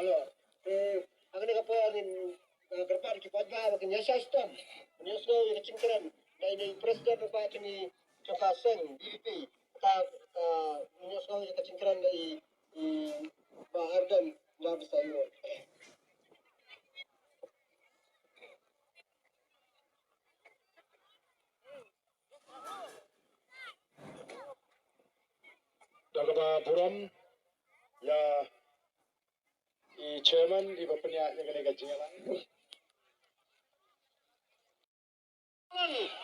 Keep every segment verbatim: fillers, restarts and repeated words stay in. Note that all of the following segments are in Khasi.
Hello. Te ha kane ka por ngin, eh, kyrpad ki paidbah ba kin ïa shah shitom, kin ïa sngew ïa ka jingkren na ine i president ba kine jong ka seng D P P. Ka, eh, kin ïa sngew ïa ka jingkren na i, i Bah Ardent Bah Bisayo. Da kaba burom ïa i chairman iba pynïaid ïa kane ka jingïalang.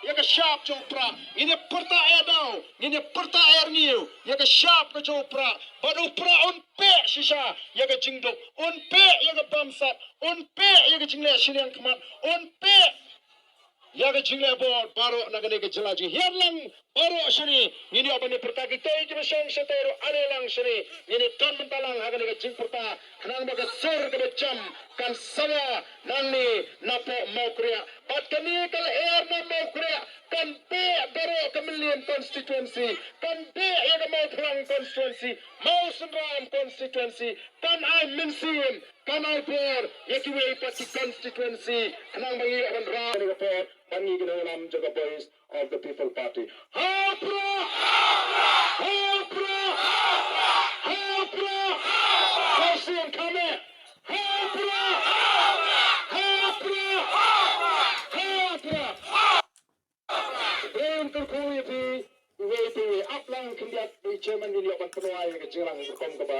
Ïa ka shap jong u Prah ngin ïa pyrta ïa daw, ngin ïa pyrta ïa rngiew ïa ka shap ka jong u Prah. Bad u Prah un peh shisha ïa ka jingduk, un peh ïa ka bamsap, un peh ïa ka jingleh shiliang khmat, un peh ïa ka jingleh bor baroh na kane ka jylla jong ngi. Hiar lang baroh shane ngin ïoh ban ïa pyrta, kitei kiba shong shatei ruh ale lang shane ngin ïa don bynta lang ha kane ka jingpyrta khnang ba ka sur kaba jam kan sawa nangne napoh Mawkriah. Bad kane ka lyer na Mawkriah kan beh baroh ka Mylliem constituency, kan beh ïa ka Mawphlang constituency, Mawsynram constituency, kan ai mynsiem, kan ai bor ïa kiwei pat ki constituency khnang ba ngi ïoh ban rah ïa ka por ban ngi ki nongïalam jong ka Voice of the People Party. Ha u Prah! Ha u Prah! Ha u Prah! Ka sien kham eh! Ha u Prah! Ha u Prah! Ha u Prah! Dei un kyrkhu ïa phi iwei pa iwei, ap lang khyndiat, i chairman ngin ïoh ban pynwai ïa ka jingïalang rukom kaba.